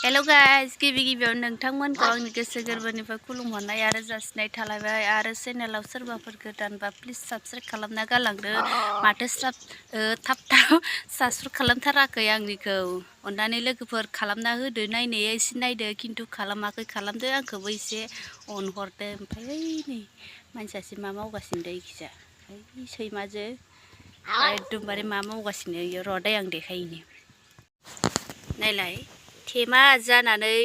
Hello guys, गिबियाव नोंथांमोनखौ आंनि गोसो गोरबोनिफ्राय खुलुमहरनाय आरो जासिनाय थालायबाय आरो चेनेलाव सोरबाफोर गोदानबा प्लिज साबस्क्राइब खालामना गालांदो माथो थाब साबस्क्राइब खालामथाराखै आंनिखौ अननानै लोगोफोर खालामना होदो नायनाया एसे नायदो खिन्थु खालामाखै खालामदो आंखौबो एसे अनहरदो ओमफ्राय नै मानसियासो मा मावगासिनो दै खिजा सैमाजो एकदमबारे मा मावगासिनो इयो र'दै आं देखायनि नायलाय थेमा जानानै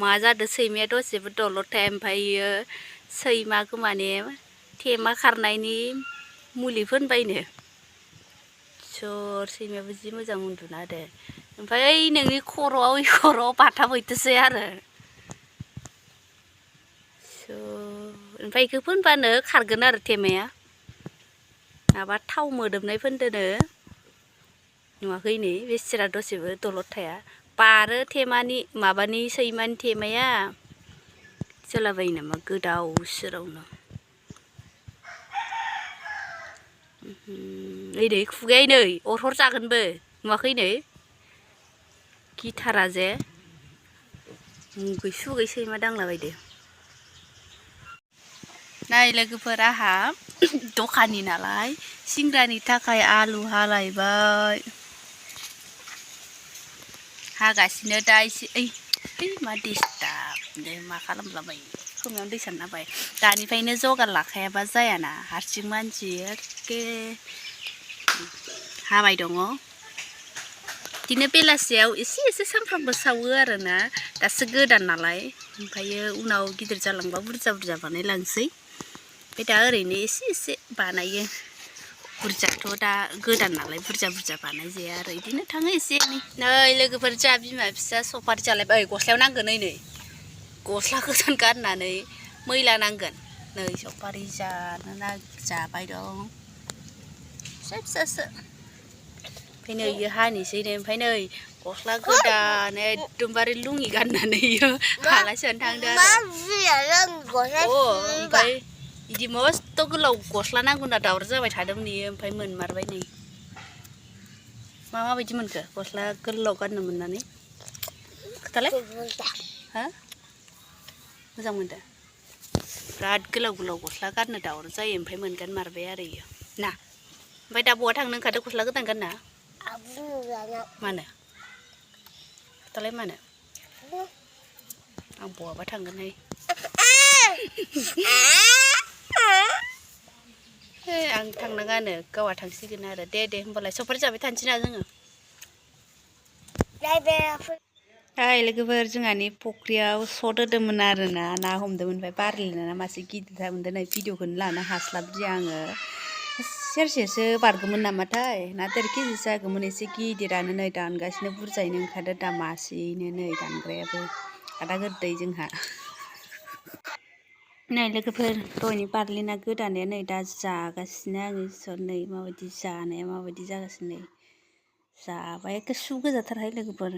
मा जादो सैमाया दसेबो दलद थाया ओमफ्रायो सैमाखौ माने थेमा खारनायनि मुलि फोनबायनो सोर सैमायाबो जि मोजां उन्दुना होदो ओमफ्राय नोंनि खर'आव बाथाब हैथोसै आरो ओमफ्राय इखौ फोनबानो खारगोन आरो थेमाया माबा थाव मोदोमनाय फोनदोनो नुवाखै नै बेसेरा दसेबो दलद थाया बारो थेमानि माबानि सैमानि थेमाया सोलाबायो नामा गोदाव सोरावनो नै नै खुगाया नै अरहर जागोनबो नुवाखै नै गिथारा जे मुगै सुगै सैमा दांलाबायदो नाय लोगोफोर आहा दखाननि नालाय सिंग्रानि थाखाय आलु हालायबाय हागासिनो दा एसे मा डिस्टार्ब मा खालामलाबायो खोमायावनो दै सारना होबाय दानिफ्रायनो जगार लाखायाबा जायाना हारसिं मानसि एखे हाबाय दङ बिदिनो बेलासियाव एसे सानफ्रामबो सावो आरोना दासो गोदान नालाय ओमफ्रायो उनाव गिदिर जालांबा बुरजा बानायलांसै ओमफ्राय दा ओरैनो एसे बानायो बुरजाथ' दा गोदान नालाय बुरजा बानायजाया आरो बिदिनो थाङो एसे एनै नै लोगोफोर जोंहा बिमा फिसा सफारि जालायबाय गस्लायाव नांगोन नै गस्ला गोदान गाननानै मैला नांगोन नै सफारि जाबाय दं फिसासो ओमफ्राय नै इयो हानिसै नै ओमफ्राय नै गस्ला गोदान एकदमबारे लुङि गाननानै इयो आलासियानो थांदों आरो ओमफ्राय बिदि मस्थ' गोलाव गस्ला नांगौना दावराव जाबाय थादोंमोन इयो ओमफ्राय मोनमारबाय नै माबायदि मोनखो गस्ला गोलाव गाननो मोननानै खोथालाय हा मोजां मोनदों बिराद गोलाव गस्ला गाननो दावराव जायो ओमफ्राय मोनगान मारबाय आरो इयो ना ओमफ्राय दा बहा थांनो ओंखारदो गस्ला गोदान गानना मानो खोथालाय मानो आं बहाबा थांगोनहाय आं थांनाङानो गावहा थांसिगोन आरो दे होमबालाय सफारि जाबाय थानोसै ना जोङो लोगोफोर जोंहानि फुख्रियाव सट होदोंमोन आरोना ना हमदोंमोन ओमफ्राय बारलिना मासे गिदिरथार मोनदों नै भिडिअखौनो लानो हास्लाबदिया आङो सेरसेसो बारगौमोन नामाथाय ना 1.5 केजि जागौमोन एसे गिदिरानो नै दानगासिनो बुरजायैनो ओंखारदो दा मासेयैनो नै दानग्रायाबो आदा गोदै जोंहा नै लोगोफोर दहायनि बारलिना गोदानाया नै दा जागासिनो आङो नै माबायदि जानाया माबायदि जागासिनो नै जाबाय एखे सु गोजाथारहाय लोगोफोर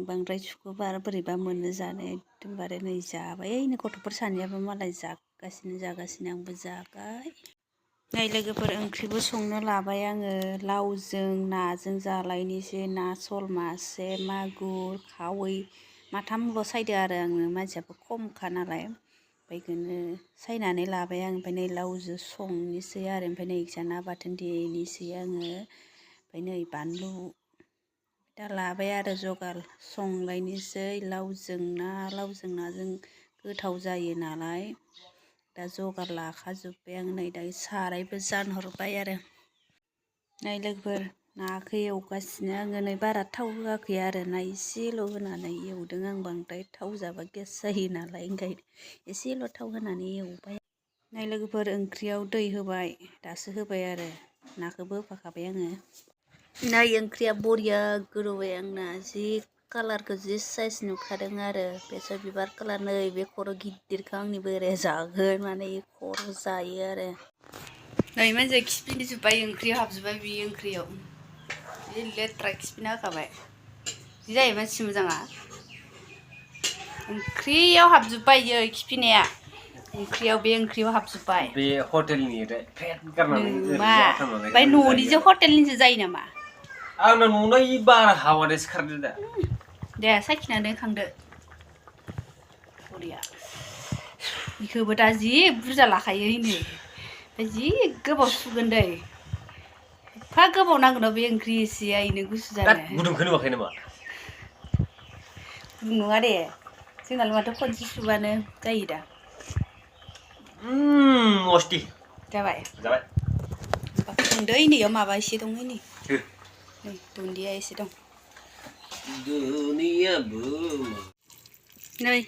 बांद्राय सुखौ बारा बोरैबा मोनो जानो एकदमबारे नै जाबाय नै गथ'फोर सानैयाबो मालाय जागासिनो आंबो जाबाय नै लोगोफोर ओंख्रिबो संनो लाबाय आङो लावजों नाजों जालायनोसै ना सल मासे मागुर खावै माथामल' सायदो आरो आङो मानसियाबो खमखा नालाय बेखौनो सायनानै लाबाय आं ओमफ्राय नै लावजों संनोसै आरो ओमफ्राय नै ना बाथोन देनोसै आङो ओमफ्राय नै बानलु दा लाबाय आरो जगार संलायनोसै लावजों नाजों गोथाव जायो नालाय दा जगार लाखाजोब्बाय आं नै दा सारायबो जानहरबाय आरो नै लोगोफोर नाखौ एवगासिनो आङो नै बारा थाव होआखै आरो ना एसेल' होनानै एवदों आं बांद्राय थाव जाबा गेस जायो नालाय ओंखायनो एसेल' थाव होनानै एवबाय नै लोगोफोर ओंख्रियाव दै होबाय दासो होबाय आरो नाखौबो होफाखाबाय आङो नै ओंख्रिया बरिया गोदौबाय आंना जि कालारखौ जि साइज नुखादों आरो बेसर बिबार कालार नै बे खर' गिदिरखौ आंनि बोराया जागोन माने खर' जायो आरो नै मानसिया खिफिनजोब्बाय ओंख्रियाव हाबजोब्बाय बे ओंख्रियाव जि लेथ्रा खिफिना होखाबाय जि जायो मानसि मोजाङा ओंख्रियाव हाबजोब्बाय इयो खिफिनाया ओंख्रियाव बे ओंख्रियाव हाबजोब्बाय बे हटेलनि मा ओमफ्राय न'निजों हटेलनिजों जायो नामा आंना न'ना बार हावादेसो खारदो दा दे साखिनानै खांदो बरिया बेखौबो दा जि बुरजा लाखायो इनो जि गोबाव सुगोन दै एफा गोबाव नांगोन बे ओंख्रि एसेया इनो गुसु जानो गुदुंखौ नुवाखै नामा गुदुं नङा दे जोंनालाय माथो खनसे सुबानो जायो दा मस्ति जाबाय जाबाय खांदो इनियाव माबा एसे दं नै दुन्दिया एसे दं नै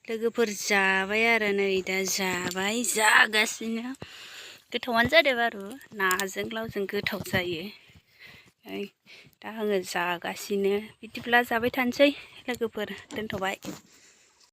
लोगोफोर जाबाय आरो नै दा जाबाय जागासिनो गोथावानो जादों बारु नाजों लावजों गोथाव जायो नै दा आङो जागासिनो बिदिब्ला जाबाय थानोसै लोगोफोर दोनथ'बाय